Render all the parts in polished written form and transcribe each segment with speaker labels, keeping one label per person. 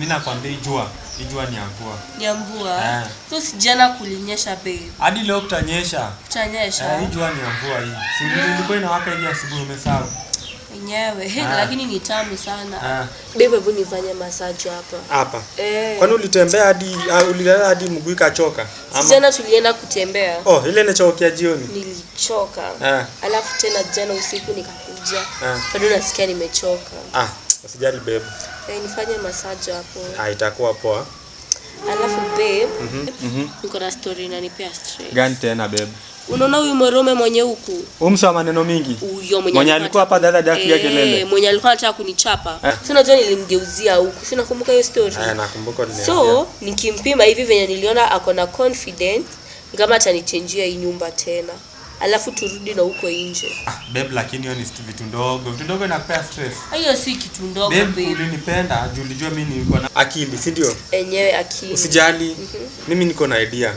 Speaker 1: Mimi nakwambia jua, jua ni ya mvua.
Speaker 2: Ni ya mvua.
Speaker 1: Eh.
Speaker 2: So si jana kulinyesha babe.
Speaker 1: Hadi leo kutanyesha.
Speaker 2: Kutanyesha.
Speaker 1: Hii jua ni ya mvua hii. Si ilikuwa inawaka hivi asubuhi umesahau.
Speaker 2: Wenyewe.
Speaker 1: Ah.
Speaker 2: Lakini ni tamu sana.
Speaker 1: Ah.
Speaker 2: Babe, hebu nifanye massage hapa.
Speaker 1: Hapa.
Speaker 2: Eh.
Speaker 1: Kwani ulitembea hadi ulilala hadi mguu ikachoka?
Speaker 2: Si jana tulienda kutembea.
Speaker 1: Oh, ile inachokia jioni.
Speaker 2: Nilichoka.
Speaker 1: Ah.
Speaker 2: Alafu tena jana usiku nikakuja.
Speaker 1: Ah.
Speaker 2: Bado nasikia nimechoka.
Speaker 1: Ah, usijali babe.
Speaker 2: Eh, nifanye massage hapo.
Speaker 1: Ah, itakuwa poa.
Speaker 2: Alafu babe, niko na story inanipea stress.
Speaker 1: Gani tena babe?
Speaker 2: Unaona huyu mwanaume mwenye huku?
Speaker 1: Umsa maneno mingi.
Speaker 2: Huyo mwenye
Speaker 1: Mwenye alikuwa hapa dada hajapiga kelele.
Speaker 2: Mwenye alikuwa anataka kunichapa.
Speaker 1: Eh.
Speaker 2: Si unajua nilimgeuzia huku. Si nakumbuka hiyo story.
Speaker 1: Ah, nakumbuka uliniambia.
Speaker 2: So, nikimpima hivi venye niliona ako na confidence, ni kama atanichenjia hii nyumba tena. Alafu turudi na huko nje.
Speaker 1: Ah, babe, lakini hiyo ni vitu ndogo. Vitu ndogo inakupea stress.
Speaker 2: Hiyo si kitu ndogo
Speaker 1: Babe,
Speaker 2: babe.
Speaker 1: ulinipenda juu ulijua mimi nilikuwa na akili, si ndio?
Speaker 2: Enyewe akili.
Speaker 1: Usijali. Mimi niko na idea.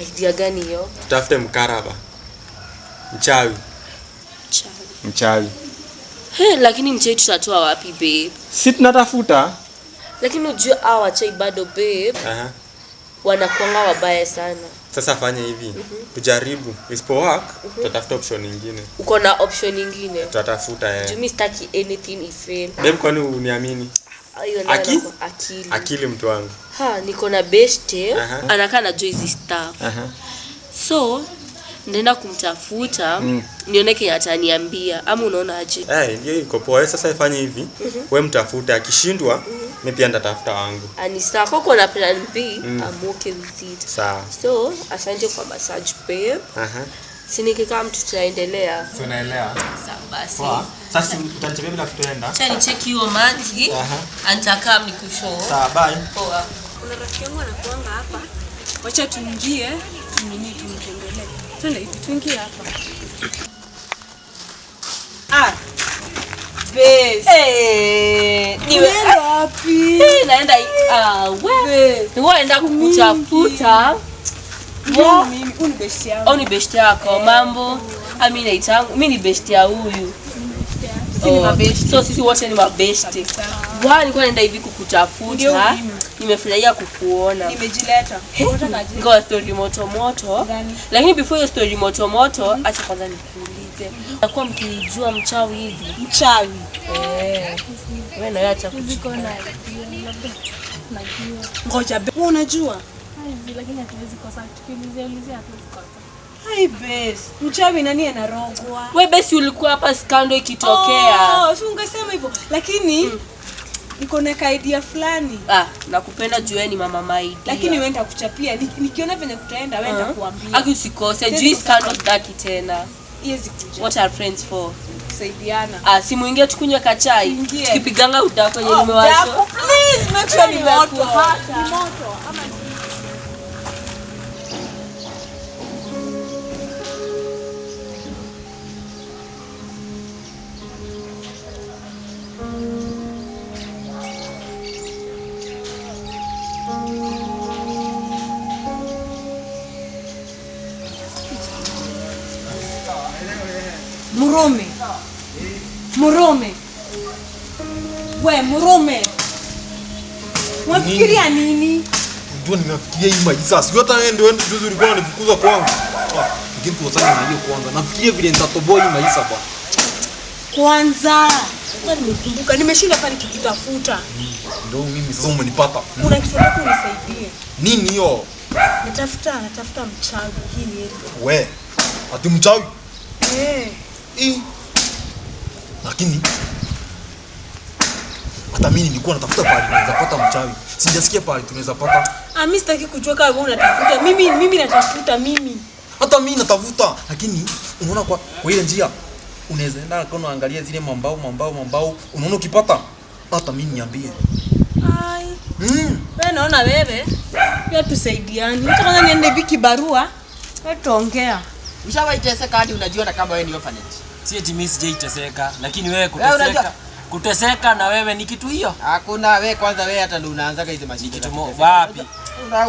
Speaker 2: Idea gani hiyo?
Speaker 1: Tutafute mkaraba. Mchawi.
Speaker 2: Chawi.
Speaker 1: Mchawi.
Speaker 2: He, lakini mchai tutatoa wapi babe?
Speaker 1: Si tunatafuta?
Speaker 2: Lakini ujue hawa wachai bado babe
Speaker 1: Aha.
Speaker 2: wanakuanga wabaya sana.
Speaker 1: Sasa fanya hivi. Tujaribu. Isipo work, tutatafuta option nyingine.
Speaker 2: Uko na option nyingine?
Speaker 1: Tutatafuta
Speaker 2: Juu
Speaker 1: eh.
Speaker 2: mi sitaki anything ifail.
Speaker 1: Babe, kwani uniamini?
Speaker 2: Hiyo nayo akili.
Speaker 1: Akili mtu wangu.
Speaker 2: Ha, niko na beshte
Speaker 1: Aha.
Speaker 2: anakaa na hizi stuff.
Speaker 1: Aha.
Speaker 2: So ndaenda kumtafuta nione kenye ataniambia ama unaona aje?
Speaker 1: Eh, ndio iko poa. Wewe sasa ifanye hivi. Wewe mtafute, akishindwa mimi pia nitatafuta wangu.
Speaker 2: Ani sawa, kwa na plan B, I'm okay with it.
Speaker 1: Sawa.
Speaker 2: So, asante kwa massage babe.
Speaker 1: Aha.
Speaker 2: Si nikikaa mtu tutaendelea.
Speaker 1: Si unaelewa?
Speaker 2: Sawa basi.
Speaker 1: Poa. Sasa utanichapia bila kutoenda.
Speaker 2: Acha nicheki hiyo maji.
Speaker 1: Aha.
Speaker 2: Anitakaa nikushow.
Speaker 1: Sawa, bye.
Speaker 2: Poa.
Speaker 3: Kuna rafiki yangu anakuanga hapa. Wacha tuingie, tunini tumtembelee. Twende hivi tuingie hapa. Ah.
Speaker 2: Babe. Eh, niwe
Speaker 3: Unaenda wapi?
Speaker 2: Naenda we. Nilikuwa naenda kukutafuta.
Speaker 3: Ndio mimi, huyu ni besti yangu.
Speaker 2: Au ni besti yako? Mambo. Mimi naitangu. Mimi ni besti ya huyu.
Speaker 3: Sisi ni mabesti.
Speaker 2: So sisi wote ni mabesti. Bwana, nilikuwa naenda hivi kukutafuta.
Speaker 3: Ndio mimi.
Speaker 2: Nimefurahia kukuona.
Speaker 3: Nimejileta. Unataka aje?
Speaker 2: Ngoja story moto moto.
Speaker 3: Gani?
Speaker 2: Lakini before hiyo story moto moto, acha kwanza nikuulize. Nakuwa mkijua mchawi hivi?
Speaker 3: Mchawi.
Speaker 2: Eh. Wewe na wewe acha kuchukua.
Speaker 3: Ngoja, wewe unajua?
Speaker 4: Lakini hatuwezi kosa, tukiulizia ulizia hatuwezi kosa.
Speaker 3: Hai bes, mchawi nani anarogwa?
Speaker 2: Wewe besi ulikuwa hapa skando ikitokea.
Speaker 3: Oh, si ungesema hivyo. Lakini niko na idea fulani.
Speaker 2: Ah, nakupenda juu wewe ni mama maidi.
Speaker 3: Lakini wewe nitakuchapia. Nikiona venye kutaenda wewe nitakuambia.
Speaker 2: Aki usikose, juu skando sitaki tena.
Speaker 3: Iwezi kuja.
Speaker 2: What are friends for?
Speaker 3: Kusaidiana.
Speaker 2: Ah, si muingie tukunywe kachai.
Speaker 3: Tuingie.
Speaker 2: Tukipiganga udaku yenye
Speaker 3: Oh,
Speaker 2: nimewacha.
Speaker 3: daku, please make sure ni moto.
Speaker 2: Nimekuhata.
Speaker 3: Ni moto. Ama Murume. Murume. We Murume. Unafikiria nini?
Speaker 5: Unajua ninafikiria hii maisha. Sio hata wewe ndio juzi ulikuwa unanifukuza kwangu. Ah, lakini tuachane na hiyo kwanza. Nafikiria vile nitatoboa hii maisha bwana.
Speaker 3: Kwanza nimekumbuka, nimeshinda hapa nikikutafuta.
Speaker 5: Ndio mimi sasa umenipata.
Speaker 3: Kuna kitu nataka unisaidie.
Speaker 5: Nini hiyo?
Speaker 3: Natafuta mchawi hii ni area.
Speaker 5: We, ati mchawi?
Speaker 3: Eh.
Speaker 5: Lakini hata mimi nilikuwa natafuta pahali naweza pata mchawi. Sijasikia pahali tunaweza pata.
Speaker 3: Ah, mimi sitaki kujua kama wewe unatafuta. Mimi natafuta mimi.
Speaker 5: Hata mimi natafuta, lakini unaona kwa ile njia unaweza enda kama unaangalia zile mambao, unaona ukipata hata mimi niambie.
Speaker 3: Ai. Wewe naona wewe pia tusaidiane. Hata kwanza niende hivi kibarua. Wewe tuongea.
Speaker 6: Ushawahi hadi unajiona kama wewe ni orphanage.
Speaker 7: Si eti mimi sijaiteseka, lakini wewe
Speaker 6: Wewe
Speaker 7: kuteseka.
Speaker 6: unajua-
Speaker 7: Kuteseka na wewe ni kitu hiyo.
Speaker 6: Hakuna wewe kwanza wewe hata ndio unaanzaga hizo mashida.
Speaker 7: Ni kitu wapi?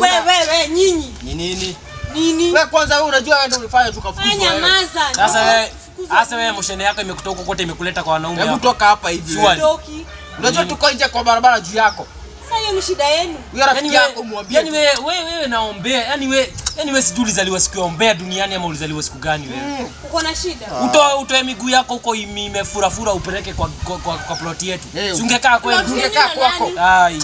Speaker 3: Wewe nyinyi.
Speaker 7: Ni nini?
Speaker 3: Nini?
Speaker 6: Wewe kwanza wewe unajua wewe ndio ulifanya tukafukuzwa.
Speaker 3: Wewe nyamaza.
Speaker 7: Sasa wewe Sasa wewe moshene yako imekutoka huko kote imekuleta kwa wanaume
Speaker 6: Hebu
Speaker 7: hapa.
Speaker 6: toka hapa hivi.
Speaker 7: Surely.
Speaker 3: Toki.
Speaker 6: Unajua tuko nje kwa barabara juu yako.
Speaker 3: Sasa Hiyo ni shida yenu.
Speaker 6: Huyo rafiki yako mwambie.
Speaker 7: Yaani wewe naombea. Yaani wewe sijui ulizaliwa siku ya ombea duniani ama ulizaliwa siku gani wewe?
Speaker 3: Uko na shida.
Speaker 7: Utoe miguu yako huko imefurafura upeleke kwa plot yetu. Si ungekaa kwenu?
Speaker 3: Plot yenu
Speaker 6: Ungekaa
Speaker 3: na
Speaker 6: kwako.
Speaker 3: nani?
Speaker 7: Ai.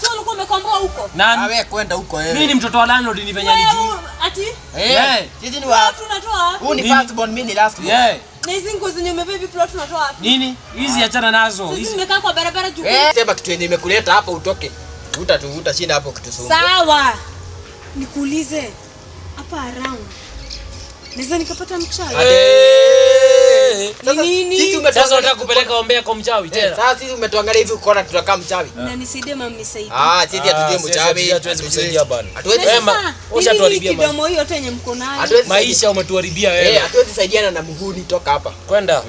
Speaker 3: Si ulikuwa umekomboa huko?
Speaker 7: Nani?
Speaker 6: Wewe kwenda huko wewe.
Speaker 7: Mimi ni mtoto wa landlord ni venye alijui.
Speaker 3: Wewe ati
Speaker 6: Eh. Sisi ni wa
Speaker 3: plot unatoa wapi?
Speaker 6: Huu ni
Speaker 7: Nini?
Speaker 6: first born, mimi ni last born.
Speaker 7: Yeah.
Speaker 3: Na hizi nguo zenye umevaa hivi plot unatoa wapi?
Speaker 7: Nini? Hizi achana nazo.
Speaker 3: Sisi
Speaker 7: Hizi
Speaker 3: tumekaa kwa barabara juu.
Speaker 6: Eh, sema kitu yenye imekuleta hapa utoke. Vuta tu vuta shinda hapo kitusumbua.
Speaker 3: Sawa. Nikuulize hapa around. Naweza nikapata mchawi?
Speaker 7: Eh.
Speaker 6: Sasa
Speaker 3: Ni nini?
Speaker 6: sisi
Speaker 7: Sasa
Speaker 6: umetuangalia
Speaker 7: unataka kupeleka ombea kwa mchawi
Speaker 6: Eh,
Speaker 7: tena?
Speaker 6: sasa sisi umetuangalia hivi ukaona tunakaa mchawi.
Speaker 3: Na nisaidie mama nisaidie.
Speaker 6: Ah, sisi hatujui
Speaker 7: sisi
Speaker 6: mchawi.
Speaker 7: hatuwezi kusaidia bana.
Speaker 6: Hatuwezi
Speaker 3: Na
Speaker 7: Wema,
Speaker 3: sasa, ni nini
Speaker 7: ushatuharibia
Speaker 3: kidomo hiyo yote yenye mko nayo?
Speaker 6: hatuwezi
Speaker 7: Maisha umetuharibia
Speaker 6: Eh,
Speaker 7: wewe.
Speaker 6: hatuwezi saidiana na muhuni toka hapa.
Speaker 7: Kwenda.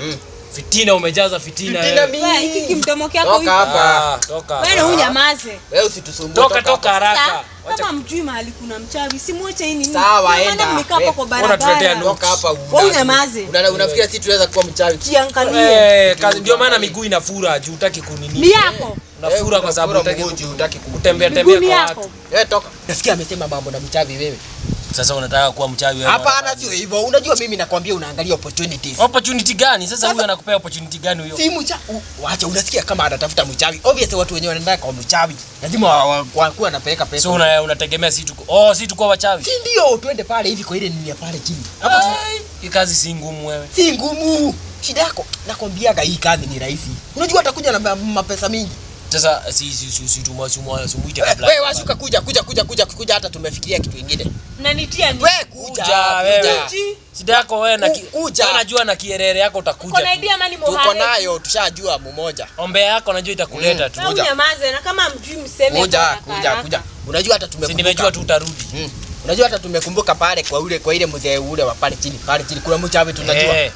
Speaker 7: Fitina umejaza fitina
Speaker 6: Fitina
Speaker 7: wewe.
Speaker 6: mingi.
Speaker 3: Wewe hiki kimdomo kyako
Speaker 6: Toka
Speaker 3: hivi.
Speaker 6: hapa.
Speaker 7: Ah, toka.
Speaker 3: Wewe na unyamaze.
Speaker 6: Wewe usitusumbue.
Speaker 7: Toka toka haraka.
Speaker 3: Sasa kama mjui mahali kuna mchawi, si mwache hii nini?
Speaker 6: Sawa,
Speaker 3: Ndio maana
Speaker 6: enda.
Speaker 3: mmekaa hapa kwa
Speaker 7: Unatuletea
Speaker 3: barabara.
Speaker 7: nuksi.
Speaker 6: Toka hapa.
Speaker 3: Wewe unyamaze.
Speaker 6: Unafikiria sisi tunaweza kuwa mchawi?
Speaker 3: Jiangalie.
Speaker 7: Eh, kazi ndio maana miguu inafura juu hutaki kunini.
Speaker 3: Ni yako.
Speaker 7: Unafura kwa sababu
Speaker 6: Unafura
Speaker 7: hutaki
Speaker 6: mguu juu hutaki
Speaker 7: kutembea
Speaker 3: Miguu
Speaker 7: tembea
Speaker 3: ni
Speaker 7: kwa
Speaker 3: yako.
Speaker 7: watu.
Speaker 6: Wewe toka. Nasikia amesema mambo na mchawi wewe.
Speaker 7: Sasa unataka kuwa mchawi wewe?
Speaker 6: Hapana, sio hivyo. Unajua mimi nakwambia unaangalia opportunities.
Speaker 7: Opportunity gani? Sasa huyu anakupea opportunity gani huyo?
Speaker 6: Si mchawi. Wacha unasikia kama anatafuta mchawi. Obviously watu wenyewe wanaenda kwa mchawi. Lazima wakuwa wanapeleka pesa.
Speaker 7: So unategemea si tuko oh, si tuko wachawi.
Speaker 6: Si ndio tuende pale hivi kwa ile nini ya pale chini. Hapo
Speaker 7: Ai, hii kazi si ngumu wewe.
Speaker 6: si ngumu. Shida yako nakwambiaga hii kazi ni rahisi. Unajua atakuja na mapesa mingi.
Speaker 7: Sasa si si si si tuma sumwa sumuite kabla.
Speaker 6: Wewe washuka kuja kuja kuja kuja kuja hata tumefikiria kitu kingine.
Speaker 3: Mnanitia nini?
Speaker 6: Wewe kuja
Speaker 7: Kuja wewe.
Speaker 6: kuja.
Speaker 7: Shida yako wewe na
Speaker 6: Kuja.
Speaker 7: wewe najua na kierere yako
Speaker 3: Uko
Speaker 7: utakuja.
Speaker 3: na
Speaker 7: tu.
Speaker 3: idea ama ni
Speaker 6: Tuko
Speaker 3: muhare?
Speaker 6: nayo tushajua mmoja.
Speaker 7: Ombea yako najua itakuleta tu.
Speaker 3: Wewe unyamaze na kama mjui mseme.
Speaker 6: Kuja
Speaker 3: kwa haraka
Speaker 6: kuja
Speaker 3: haraka.
Speaker 6: kuja. Unajua hata
Speaker 7: Si
Speaker 6: tumekumbuka.
Speaker 7: nimejua tu utarudi.
Speaker 6: Unajua hata tumekumbuka pale kwa ule kwa ile mzee ule wa pale chini pale chini kuna mchawi tunajua.
Speaker 7: Eh.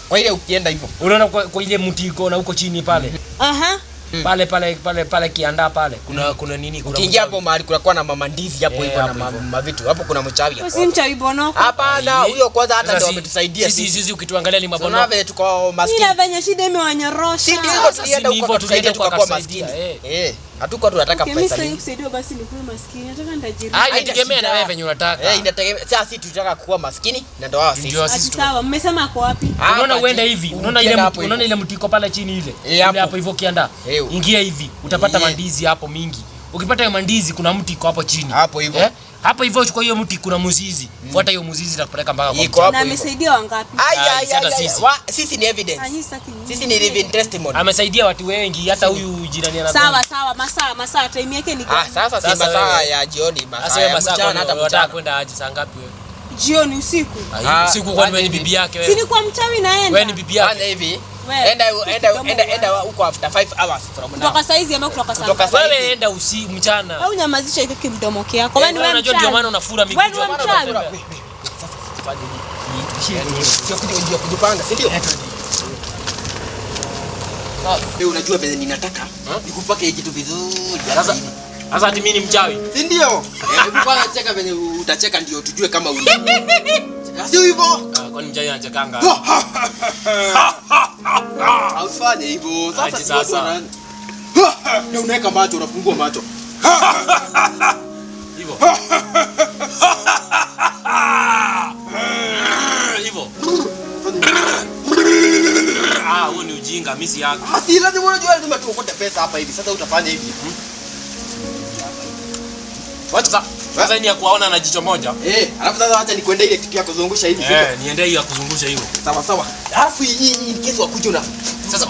Speaker 6: Kwa ile ukienda hivyo.
Speaker 7: Unaona kwa ile mti iko na huko chini pale.
Speaker 3: Aha.
Speaker 7: Pale pale pale pale kiandaa pale. Kuna nini? Kuna
Speaker 6: Ukiingia
Speaker 7: mchawi.
Speaker 6: hapo mahali kunakuwa na mama ndizi hapo
Speaker 7: Eh,
Speaker 6: hivyo na
Speaker 7: hapo hivyo.
Speaker 6: mavitu. Hapo kuna mchawi hapo.
Speaker 3: Si mchawi bonoko.
Speaker 6: Hapana, huyo kwanza hata
Speaker 7: Sasa
Speaker 6: ndio ametusaidia
Speaker 7: Sisi
Speaker 6: sisi.
Speaker 7: sisi ukituangalia ni
Speaker 6: Tunaona
Speaker 7: mabono.
Speaker 6: vile tuko maskini.
Speaker 3: Ila venye shida imewanyorosha.
Speaker 6: Si ndio hivyo
Speaker 7: Sasa si
Speaker 6: tulienda
Speaker 7: ni
Speaker 6: huko
Speaker 7: hivyo,
Speaker 6: akatusaidia
Speaker 7: tulienda huko
Speaker 6: tukakuwa
Speaker 7: akatusaidia,
Speaker 6: maskini. Eh, hatukuwa tunataka
Speaker 3: Okay, mimi
Speaker 6: pesa
Speaker 3: sitaki
Speaker 6: nyingi.
Speaker 3: kusaidiwa basi nikuwe maskini. Nataka nitajiri.
Speaker 7: Ah,
Speaker 6: Haina
Speaker 7: inategemea
Speaker 6: shida.
Speaker 7: na wewe venye unataka.
Speaker 6: Eh, inategemea. Sasa sisi tunataka kuwa maskini na ndio wao sisi.
Speaker 7: Ndio sisi
Speaker 3: Ati
Speaker 7: tu.
Speaker 3: sawa, mmesema ako wapi?
Speaker 6: Hapa
Speaker 7: Unaona uende
Speaker 6: chini.
Speaker 7: hivi, unaona ile
Speaker 6: Ukienda
Speaker 7: mti,
Speaker 6: hapo
Speaker 7: unaona
Speaker 6: hivyo.
Speaker 7: ile mti iko pale chini ile.
Speaker 6: Eh,
Speaker 7: Ile
Speaker 6: hapo.
Speaker 7: hapo hivyo kiandaa.
Speaker 6: Eh.
Speaker 7: Ingia hivi, utapata
Speaker 6: Eh.
Speaker 7: mandizi hapo mingi. Ukipata hiyo mandizi kuna mti iko hapo chini.
Speaker 6: Hapo hivyo.
Speaker 7: Eh? Hapo hivyo chukua hiyo mti kuna mzizi. Fuata hiyo mzizi itakupeleka mpaka kwa
Speaker 6: Iko
Speaker 7: mchawi.
Speaker 6: hapo
Speaker 3: Na
Speaker 6: hivyo.
Speaker 3: amesaidia wangapi?
Speaker 6: Ai,
Speaker 7: Ai,
Speaker 6: ai,
Speaker 7: hata
Speaker 6: ai, ai.
Speaker 7: sisi.
Speaker 6: Sisi ni evidence.
Speaker 3: Ah, nyinyi sitaki nyinyi.
Speaker 6: Sisi ni living testimony.
Speaker 7: Amesaidia watu wengi hata huyu jirani anakuwa.
Speaker 3: Sawa sawa, masaa time yake ni
Speaker 6: Ah,
Speaker 3: gani?
Speaker 6: sasa si
Speaker 7: Sasa
Speaker 6: masaa
Speaker 7: wewe.
Speaker 6: ya jioni, masaa
Speaker 7: Sasa wewe
Speaker 6: ya
Speaker 7: masaa
Speaker 6: mchana
Speaker 7: kwani
Speaker 6: hata
Speaker 7: unataka
Speaker 6: mchana.
Speaker 7: kwenda aje saa ngapi wewe?
Speaker 3: Jioni usiku.
Speaker 6: Ah,
Speaker 7: Ai, usiku kwani wewe ni
Speaker 6: fanya
Speaker 7: bibi yake
Speaker 3: Si
Speaker 7: wewe?
Speaker 3: ni kwa mchawi naenda.
Speaker 7: Wewe ni bibi
Speaker 6: Fanya
Speaker 7: yake.
Speaker 6: hivi.
Speaker 3: Wewe.
Speaker 6: Enda enda enda enda huko after 5 hours from now.
Speaker 3: Kutoka saizi ama kutoka saa?
Speaker 6: Kutoka saa
Speaker 7: Wewe
Speaker 6: hizi.
Speaker 7: enda usi mchana.
Speaker 3: Au nyamazisha hiki kimdomo kyako. Wewe ni wewe
Speaker 7: Unajua ndio
Speaker 3: mchawi.
Speaker 7: maana unafura miguu.
Speaker 3: Wewe ni wewe mchawi.
Speaker 6: Sasa tufanye nini? Sio ndio kujipanga, si ndio? Sasa wewe unajua venye ninataka nikupake hii kitu vizuri.
Speaker 7: Sasa sasa ati mimi ni mchawi.
Speaker 6: Si ndio? Hebu kwanza cheka venye utacheka ndio tujue kama una. Sio hivyo?
Speaker 7: Ah, kwani mchawi anachekanga?
Speaker 6: Haufanye hivyo. Sasa
Speaker 7: Aje
Speaker 6: si watu
Speaker 7: sasa.
Speaker 6: Na unaweka macho, unafungua macho.
Speaker 7: Hivyo. Hivyo. Ah, huo ni ujinga, mimi si yako.
Speaker 6: Ah, si lazima unajua lazima tuokote pesa hapa hivi. Sasa utafanya hivi.
Speaker 7: Wacha sasa ni ya kuwaona na jicho moja.
Speaker 6: Eh, alafu sasa acha nikuende ile kitu ya kuzungusha hivi.
Speaker 7: Eh, niende hiyo ya kuzungusha hivyo.
Speaker 6: Sawa sawa. Alafu hii in case wakuje una
Speaker 7: Sasa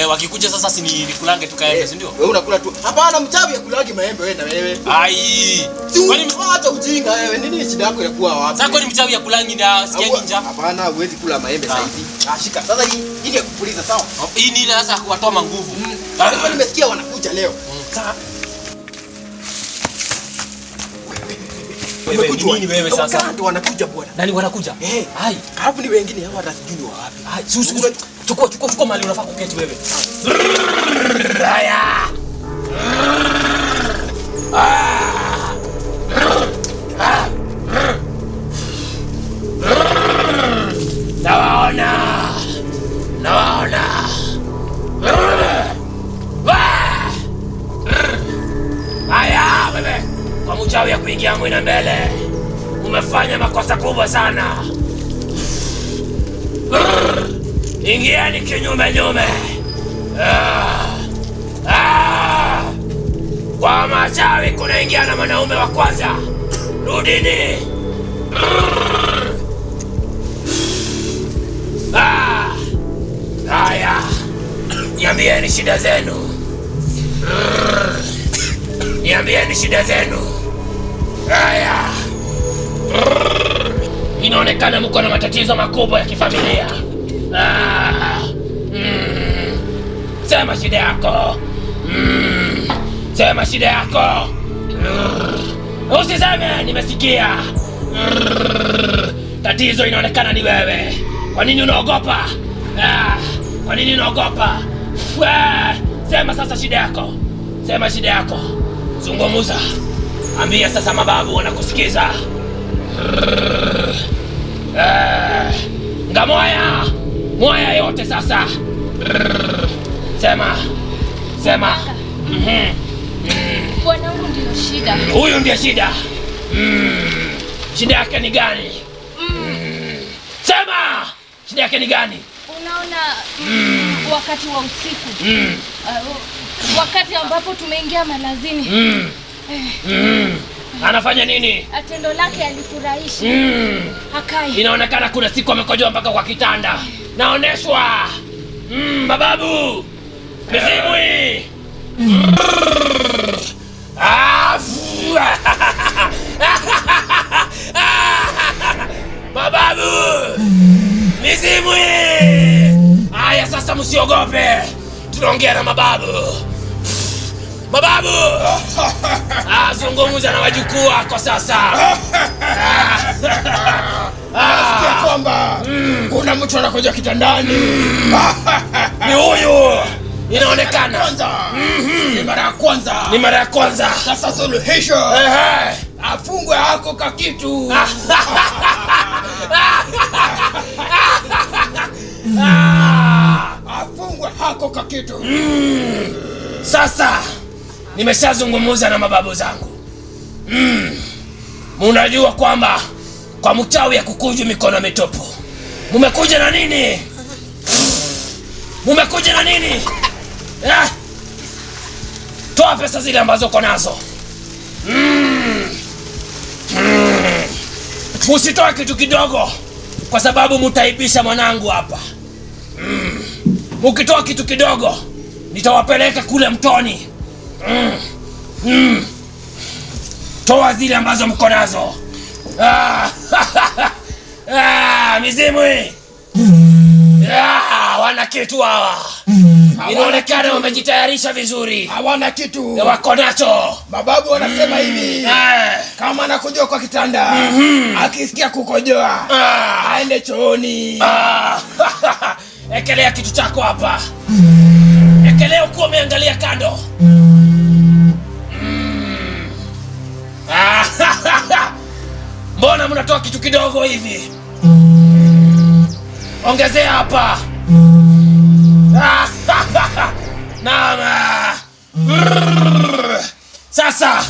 Speaker 7: wakikuja sasa si ni nikulange tu kaembe, si ndio?
Speaker 6: Wewe unakula tu. Hapana, mchawi akulagi maembe wewe na wewe.
Speaker 7: Ai.
Speaker 6: Si
Speaker 7: Kwani
Speaker 6: acha ujinga wewe. Nini shida yako inakuwa wapi?
Speaker 7: sasa kwani mchawi akulangi na sikiangi njaa?
Speaker 6: Hapana, huwezi kula maembe
Speaker 7: Ah.
Speaker 6: sasa hivi. Ah, shika. Sasa hii hii ni ya kupuliza sawa?
Speaker 7: Hii ni ile sasa kuwatoa manguvu.
Speaker 6: Nilikuwa nimesikia wanakuja leo. Sasa
Speaker 7: Wewe,
Speaker 6: Umekujua.
Speaker 7: ni nini wewe sasa?
Speaker 6: Wakati wanakuja bwana.
Speaker 7: Nani wanakuja?
Speaker 6: Eh.
Speaker 7: Ai.
Speaker 6: Alafu ni wengine hawa hata sijui ni wa wapi.
Speaker 7: Ai, chukua chukua chukua mahali unafaa kuketi wewe. Haya. Nawaona. Nawaona. Mchawi ya kuingia mwina mbele. Umefanya makosa kubwa sana. Brrr. Ingieni kinyume nyume. Kwa machawi kunaingia na mwanaume wa kwanza. Rudini. Haya, niambieni shida zenu. Niambieni shida zenu. Haya, inaonekana mko na matatizo makubwa ya kifamilia. Sema shida yako. Sema shida yako. Usiseme nimesikia. Tatizo inaonekana ni wewe. Kwa nini unaogopa? Kwa nini unaogopa? Sema sasa shida yako. Sema shida yako. Zungumza. Ambia sasa mababu wanakusikiza. Ngamoya. Moya yote sasa. Sema. Sema.
Speaker 4: Bwanangu ndio shida.
Speaker 7: Huyu ndio shida. Shida yake ni gani? Sema! Shida yake ni gani?
Speaker 4: Unaona, wakati wa usiku. Wakati ambapo tumeingia malazini.
Speaker 7: Anafanya nini?
Speaker 4: Tendo lake alifurahisha. Hakai.
Speaker 7: Inaonekana kuna siku amekojoa mpaka kwa kitanda. Naoneshwa. Bababu. Mizimu hii. Bababu. Mizimu hii. Haya sasa msiogope. Tunaongea na mababu. Mababu. Zungumza na wajukuu wako sasa.
Speaker 6: Nasikia kwamba kuna mtu anakuja kitandani.
Speaker 7: Ni huyu. Inaonekana.
Speaker 6: Ni mara ya kwanza.
Speaker 7: Ni mara ya kwanza.
Speaker 6: Sasa suluhisho. Afungwe hako kakitu. Afungwe hako kakitu.
Speaker 7: Sasa nimeshazungumza na mababu zangu. Mnajua kwamba kwa mchawi ya kukuju mikono mitupu. Mumekuja na nini? Mumekuja na nini? Toa pesa zile ambazo uko nazo. Usitoe kitu kidogo kwa sababu mtaibisha mwanangu hapa. Mukitoa kitu kidogo nitawapeleka kule mtoni. Toa zile ambazo mko nazo. Mizimu hii. Wana kitu hawa. Inaonekana wamejitayarisha vizuri.
Speaker 6: Hawana kitu.
Speaker 7: Wako nacho.
Speaker 6: Mababu wanasema hivi. Kama anakojoa kwa kitanda, akisikia kukojoa, aende chooni.
Speaker 7: Ekelea kitu chako hapa. Ekelea ukiwa umeangalia kando. Mbona mnatoa kitu kidogo hivi? Ongezea hapa. Naam. Sasa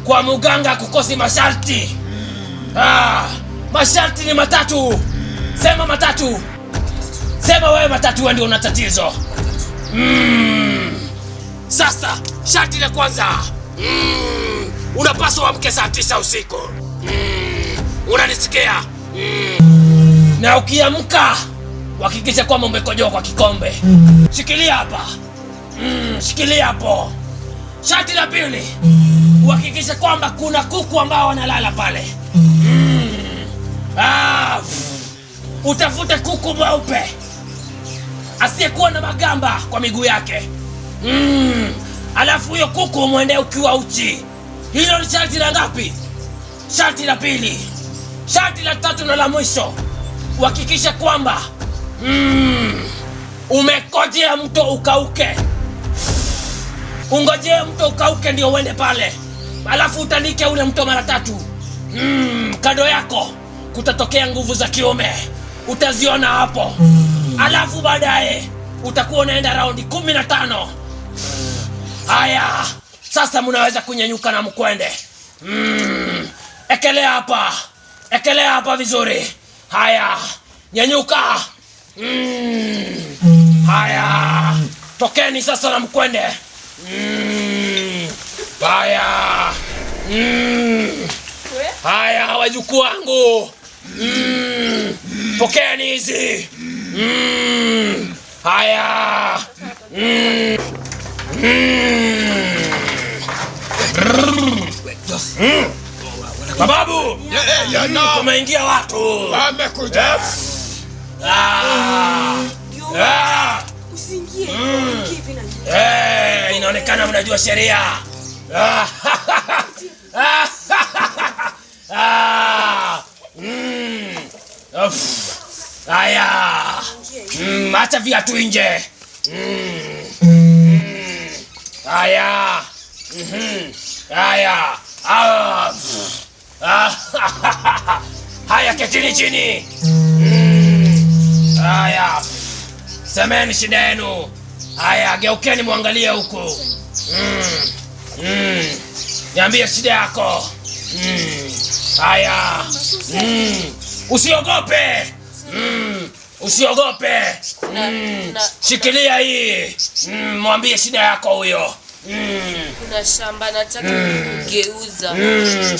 Speaker 7: kwa muganga kukosi masharti. Masharti ni matatu. Sema matatu. Sema wewe matatu, wewe ndio una tatizo. Sasa sharti la kwanza. Unapaswa uamke saa 9 usiku. Unanisikia? Na ukiamka hakikisha kwamba umekojoa kwa kikombe. Shikilia hapa. Shikilia hapo. Sharti la pili, uhakikishe kwamba kuna kuku ambao wanalala pale. Utafute kuku mweupe asiyekuwa na magamba kwa miguu yake. Alafu huyo kuku muende ukiwa uchi. Hilo ni sharti la ngapi? Sharti la pili. Sharti la tatu na la mwisho, uhakikishe kwamba umekojea mto ukauke. Ungojee mto ukauke ndio uende pale. Alafu utandike ule mto mara 3. Kando yako kutatokea nguvu za kiume. Utaziona hapo. Alafu baadaye utakuwa unaenda raundi 15. Haya, Sasa mnaweza kunyenyuka na mkwende. Ekelea hapa. Ekelea hapa vizuri. Haya, nyenyuka. Haya, tokeni sasa na mkwende. Haya. Haya, wajukuu wangu. Pokeeni hizi. Haya. Bababu, kumeingia watu.
Speaker 6: Wamekuja.
Speaker 3: Usiingie. Ingie hivi na nyuma.
Speaker 7: Inaonekana mnajua sheria. Haya. Acha viatu nje. Haya. Haya. Haya, ketini chini. Haya. Semeni shida yenu. Haya, geukeni muangalie huku. Niambie shida yako. Haya. Usiogope. Usiogope. Shikilia hii. Mwambie shida yako huyo.
Speaker 2: Kuna shamba nataka kugeuza.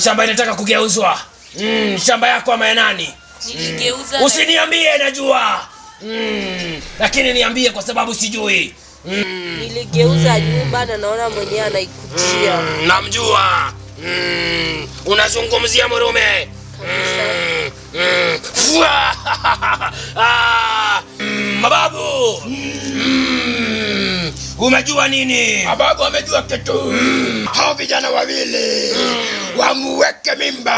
Speaker 7: Shamba inataka kugeuzwa. Shamba yako ama ya nani?
Speaker 2: Niligeuza.
Speaker 7: Usiniambie najua. Lakini niambie kwa sababu sijui.
Speaker 2: Niligeuza nyumba na naona mwenyewe anaikujia.
Speaker 7: Namjua. Unazungumzia murume. Mababu. Umejua nini?
Speaker 6: Mababu amejua kitu. Hao vijana wawili wamuweke mimba.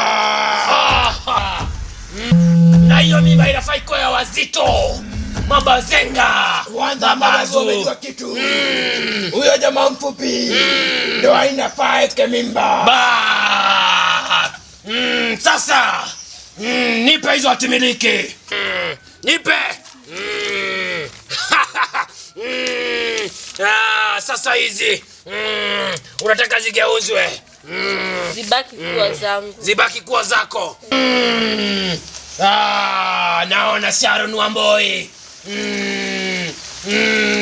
Speaker 7: Na hiyo mimba inafaa ikuwe ya wazito. Mabazenga.
Speaker 6: Kwanza mababu amejua kitu. Huyo jamaa mfupi ndio inafaa aweke mimba.
Speaker 7: Sasa nipe hizo hatimiliki. Nipe. Sasa hizi unataka zigeuzwe.
Speaker 2: Zibaki kuwa zangu.
Speaker 7: Zibaki kuwa zako. Naona Sharon Wamboi.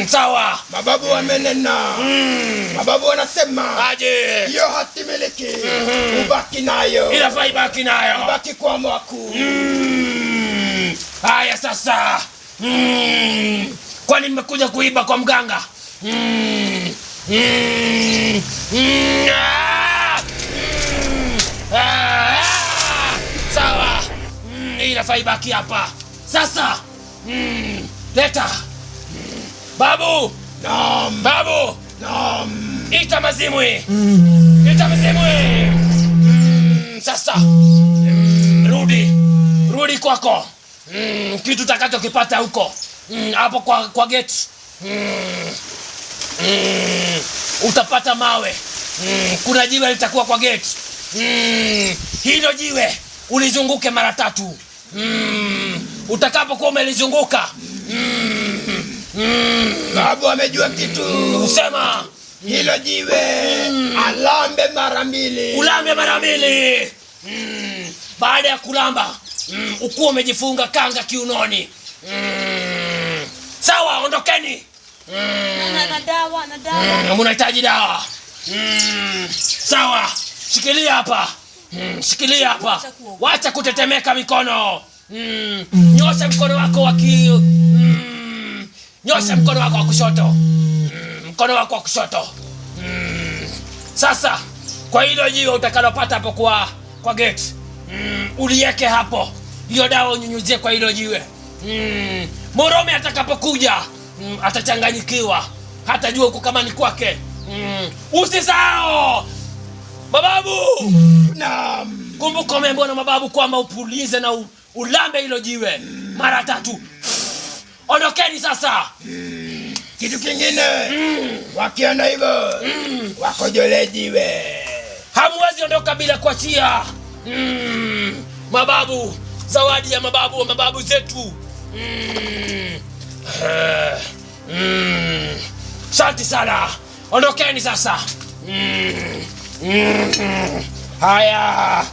Speaker 7: Sawa.
Speaker 6: Mababu wamenena. Mababu wanasema
Speaker 7: aje
Speaker 6: hiyo hatimiliki ubaki nayo.
Speaker 7: Inafaa ibaki nayo.
Speaker 6: Ibaki kwa mwaku.
Speaker 7: Haya sasa. Kwani nimekuja kuiba kwa mganga? Sawa. Inafaa ibaki hapa. Sasa. Leta. Babu.
Speaker 6: Naam.
Speaker 7: Babu.
Speaker 6: Naam.
Speaker 7: Ita mazimwi. Ita mazimwi. Sasa. Rudi. Rudi kwako. Kitu utakachokipata huko. Hapo kwa gate. Utapata mawe. Kuna jiwe litakuwa kwa gate. Hilo jiwe ulizunguke mara tatu. Utakapokuwa umelizunguka.
Speaker 6: Babu amejua kitu.
Speaker 7: Usema
Speaker 6: hilo jiwe alambe mara mbili.
Speaker 7: Ulambe mara mbili. Baada ya kulamba, ukuwa umejifunga kanga kiunoni. Sawa, ondokeni.
Speaker 3: Na dawa, na dawa.
Speaker 7: Unahitaji dawa. Sawa, shikilia hapa. Shikilia hapa. Wacha kutetemeka mikono. Nyosha mkono wako wa nyosha mkono wako wa kushoto. Mkono wako wa kushoto. Sasa kwa hilo jiwe utakalopata hapo kwa gate. Uliweke hapo. Hiyo dawa unyunyuzie kwa hilo jiwe. Murome atakapokuja, atachanganyikiwa. Hatajua huko kama ni kwake. Usisahau mababu.
Speaker 6: Naam.
Speaker 7: Kumbuka umeambiwa na mababu kwamba upulize na ulambe hilo jiwe mara tatu. Ondokeni sasa.
Speaker 6: Kitu kingine, wakiona hivyo wakojole jiwe.
Speaker 7: Hamwezi ondoka bila kuachia. Mababu, zawadi ya mababu wa mababu zetu. Asante sana. Ondokeni sasa. Haya.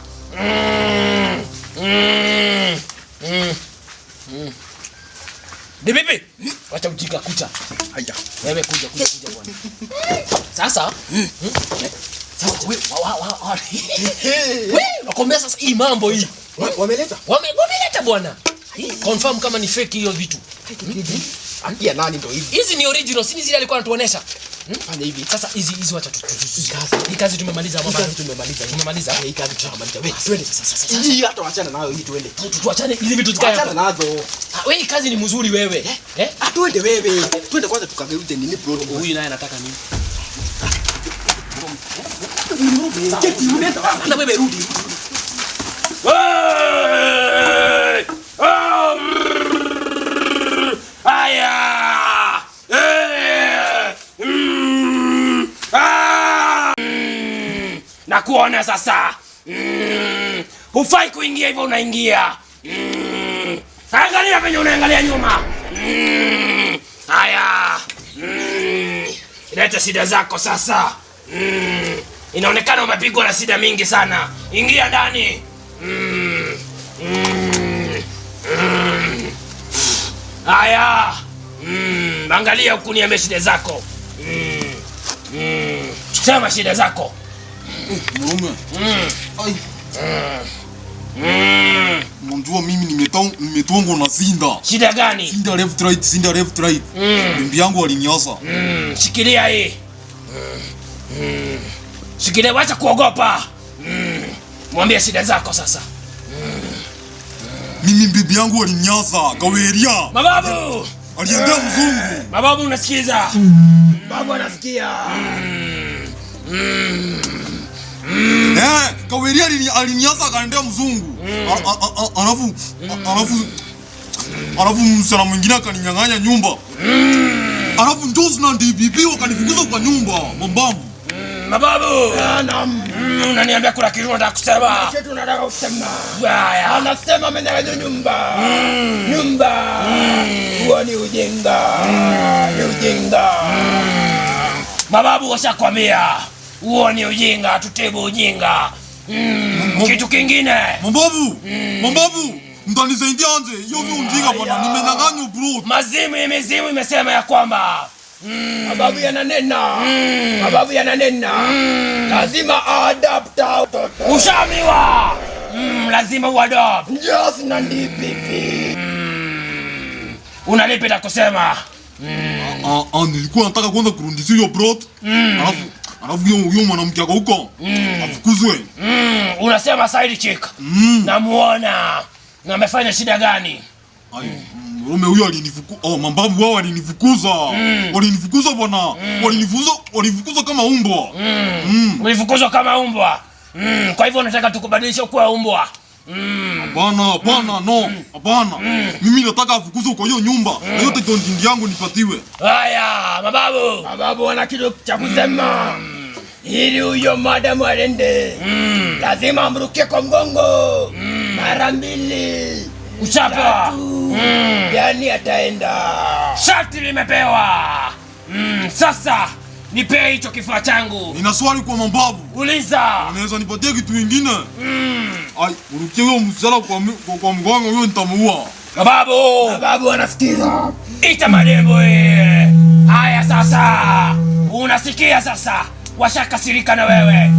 Speaker 7: DPP. Wacha ujinga kucha.
Speaker 6: Haya.
Speaker 7: Wewe kuja kuja kuja bwana. Sasa sasa wewe wa. Wewe nakwambia sasa hii mambo hii.
Speaker 6: Wameleta?
Speaker 7: Wameleta bwana. Confirm kama ni fake hiyo vitu.
Speaker 6: Ambia nani ndo hivi?
Speaker 7: Hizi ni original, si ni zile alikuwa anatuonesha.
Speaker 6: Fanya hivi.
Speaker 7: Sasa hizi wacha tu. Hii kazi tumemaliza mama.
Speaker 6: Hii kazi tumemaliza.
Speaker 7: Tumemaliza.
Speaker 6: Hii kazi tumemaliza. Wewe twende
Speaker 7: sasa.
Speaker 6: Hii hata wachana nayo hii twende.
Speaker 7: Tuachane hizi vitu zikae.
Speaker 6: Wachana nazo.
Speaker 7: Wewe hii kazi ni mzuri wewe. Eh?
Speaker 6: Ah, twende wewe. Twende kwanza tukageuze nini bro.
Speaker 7: Huyu naye anataka nini?
Speaker 6: Cheki unaenda wapi?
Speaker 7: Na wewe rudi. Aya! Nakuona sasa. Hufai kuingia hivyo unaingia. Angalia venye unaangalia nyuma. Haya. Leta shida zako sasa. Inaonekana umepigwa na shida mingi sana. Ingia ndani. Haya. Angalia huku niambie shida zako. Sema shida zako.
Speaker 5: Mume. Ai. Unajua mimi nimetongwa na Sinda.
Speaker 7: Shida gani?
Speaker 5: Sinda left right, Sinda left right. Bibi yangu aliniasa.
Speaker 7: Shikilia hii. Shikilia, wacha kuogopa. Mwambie shida zako sasa.
Speaker 5: Mimi bibi yangu aliniasa, kaweria.
Speaker 7: Mababu!
Speaker 5: Aliendea mzungu.
Speaker 7: Mababu unasikiza?
Speaker 6: Babu anasikia.
Speaker 5: Kaweria aliniasa akaendea mzungu. Alafu msichana mwingine akaninyang'anya nyumba. Alafu njozi na DPP wakanifukuza kwa nyumba, mababu.
Speaker 7: Mababu.
Speaker 6: Naam.
Speaker 7: Unaniambia kuna kitu unataka kusema?
Speaker 6: Kitu nataka kusema.
Speaker 7: Haya.
Speaker 6: Anasema amenyang'anywa nyumba. Nyumba. Huo ni ujinga. Ni ujinga.
Speaker 7: Mababu washakwambia huo ni ujinga, tutibu ujinga. Kitu kingine.
Speaker 5: Mababu. Mababu, mtanisaidia anje? Hiyo ni ujinga bwana, nimenyang'anywa bro.
Speaker 7: Mazimu mizimu imesema ya kwamba
Speaker 6: Mababu yananena. Mababu yananena. Lazima adapt mtoto.
Speaker 7: Ushaambiwa. Lazima uadopt.
Speaker 6: Yes, na DPP.
Speaker 7: Unalipi la kusema?
Speaker 5: Nilikuwa nataka kwanza kurudisha hiyo bro. Alafu huyo mwanamke ako huko. Afukuzwe.
Speaker 7: Unasema side chick. Namuona. Na amefanya shida gani?
Speaker 5: Ai, mume huyo alinifukuza. Oh, mababu wao walinifukuza. Walinifukuza bwana. Walinifukuza kama umbwa.
Speaker 7: Ulifukuzwa kama umbwa. Kwa hivyo unataka tukubadilishe kuwa umbwa.
Speaker 5: Hapana, hapana, no. Hapana. Mimi nataka afukuzwe kwa hiyo nyumba. Na yote title yangu nipatiwe.
Speaker 7: Haya, mababu.
Speaker 6: Mababu wana kitu cha kusema. Ili huyo madamu aende. Lazima amrukie kwa mgongo. Mara mbili.
Speaker 7: Uchapewa.
Speaker 6: Yani ataenda.
Speaker 7: Sharti limepewa. Sasa nipe hicho kifaa changu.
Speaker 5: Nina swali kwa mababu.
Speaker 7: Uliza.
Speaker 5: Unaweza nipatie kitu kingine? Ai, urukie huyo msichana kwa mgongo huyo nitamuua.
Speaker 7: Mababu.
Speaker 6: Mababu anasikiza.
Speaker 7: Ita madembo. Haya sasa. Unasikia sasa? Washakasirika na wewe.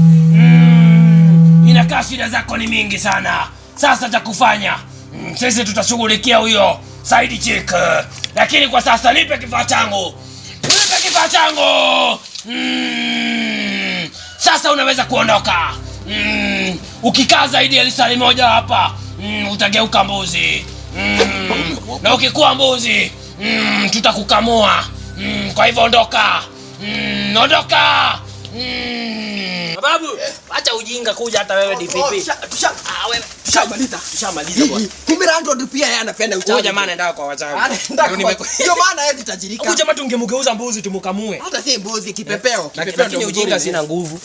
Speaker 7: Inakaa shida zako ni mingi sana. Sasa cha kufanya, sisi tutashughulikia huyo side chick. Lakini kwa sasa nipe kifaa changu. Nipe kifaa changu. Sasa unaweza kuondoka. Ukikaa zaidi ya lisali moja hapa, utageuka mbuzi. Na ukikuwa mbuzi, tutakukamua. Kwa hivyo ondoka. Ondoka. Babu, acha ujinga kuja hata wewe DPP.
Speaker 6: Tushamaliza.
Speaker 7: Tushamaliza bwana.
Speaker 6: Kumbe landlord pia yeye anapenda uchawi.
Speaker 7: Huyo jamaa anaenda kwa wachawi.
Speaker 6: Anaenda kwa. Ndio maana yeye tajirika.
Speaker 7: Huyo jamaa tungemgeuza mbuzi tumukamue.
Speaker 6: Hata si mbuzi, kipepeo. Kipepeo
Speaker 7: Lakini
Speaker 6: ndio
Speaker 7: ujinga
Speaker 6: mzuri.
Speaker 7: sina nguvu.